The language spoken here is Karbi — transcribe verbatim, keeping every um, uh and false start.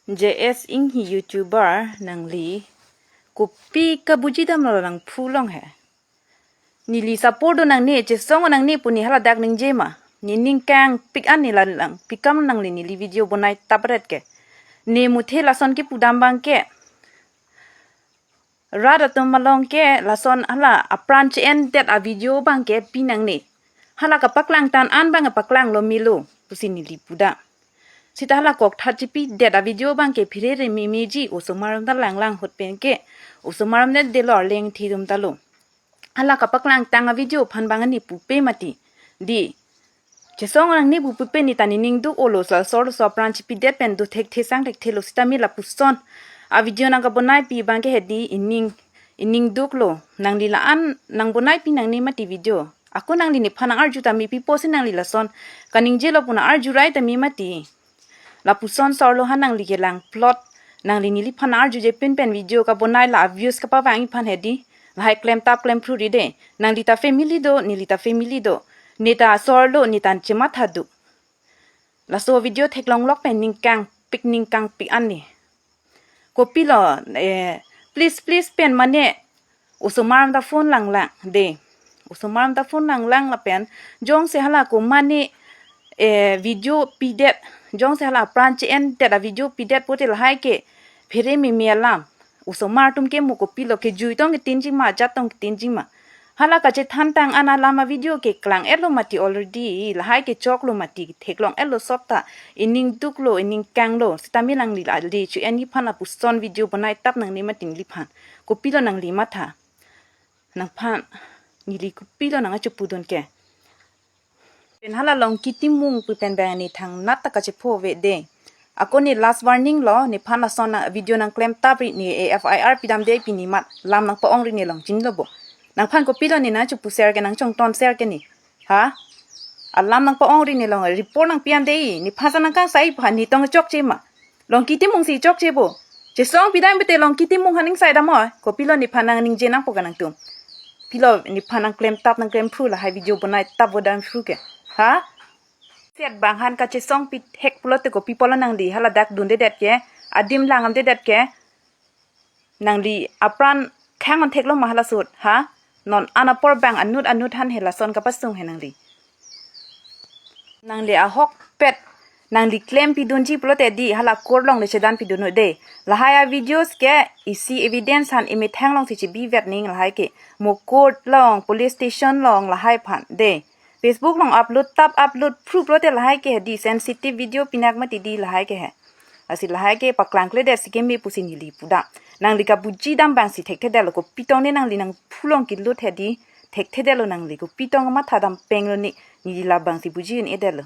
J S Inghi YouTuber nangli kopi kabuji damlo nang phu long he. Neli support do nangne, chesong nangne pu ne haladak ningje ma. Ne ning kangpik an ne la lang pikam nangli neli video bonai tapret ke. Ne muthe lason kepu dam abang ke. Rat atum along ke lason hala apran che-endet a video abang ke pi nangne. Hala kapaklang tan an abang paklang lo melo pusi neli pu da. Sita hala kok that chepidet a video abang ke pherere memeji osomar ta langlang ahut pen ke. Osomar ne delo arleng thidum ta lo. Hala kapaklang tang a video aphan abang ne pupe mati. Di. Chesong nangne pu pupe ne ta ne ning duk-olo, sal sor so apran chepidet pen do thekthe sang thekthe lo sitame lapuson a video nang kabonai pi abang ke hedi ining, ining duk lo. Nangli la-an nang bonai pi nangne mati video. Ako nangli nephan nang arju tame pi pusi nangli lason kaningje lo pu nang arju rai tame mati. Lapuson sor lo ha nangli kelang plot. Nangli neliphan arjuje pin pen video kabonai la views kapavang-i aphan hedi. Lahai klem tap klem phru ride. Nangli ta family do, neli ta family do. Ne ta sor lo, ne ta chematha do. Laso video theklong lok pen ning kangpik ning kangpik an ne. Kopilo, eh, please, please pen mane osomar ta phone langlang de. Osomar ta phone langlang lapen jongsi hala ko mane, eh, video pidet, jongsi hala apran che-endet a video pidet pute lahai ke phere meme alam. Osomar atum ke mo kopilo, kejui tong ketinji ma, ajat tong ketinji ma. Hala kachethan tang an alam a video ke klang-et lo mati already, lahai ke chok lo mati, theklong-et lo sot ta, ining duk lo, ining kang lo, sitame nangli la le che-en-i aphan lapuson video bonai tap nangne mati neliphan. Kopilo nangli matha. Nangphan, neli kopilo nang achu pudun ke. Pen hala Longki Timung pu pen bang ne thangnat ta kachepho ave de. Ako ne last warning lo, nephan lason na video nang klem tap ri ne F I R pidam de pi ne mat lam nang pa-ong ri ne long chin lo bo. Nangphan kopilo ne nang chu pu share ke nang chongton share ke ne. Ha? Alam nang pa-ong ri ne long report nang pian de nephan sa nang kangsai aphan ne tong chokche ma. Longki Timung si chokche bo. Chesong pidam pute Longki Timung haning sai dam oi. Kopilo nephan nang ningje nangpo ka nangtum. Pilo nephan nang klem tap nang klem phru lahai video bonai tap vo dam phru ke. Ha? Set bang han kachesong pithek pulote kopi pulo nangli haladak dundedet ke. Adim lang amdedet ke. Nangli apran khang on thek lo ma hala sut, ha? Non an apor bang anut anut han he lason kapasung he nangli. Nangli ahokpet, nangli klem pidunji pulote di hala court along le chedan pidun de. Lahai a videos ke isi evidence han emethang along si chebi vet ning lahai ke. Mo court along, police station along lahai aphan de. Facebook along upload tap upload phru pulote lahai ke he di sensitive video pinak mati di lahai ke he. Lasi lahai ke paklang kledet si keme pusi neli pu da. Nangli kabuji dam abang si thekthedet lo, kopi tong ne nangli nang phu long kelut he di, thekthedet lo nangli, kopi tong matha dam peng lo ne, neli labang si buji un-edet lo.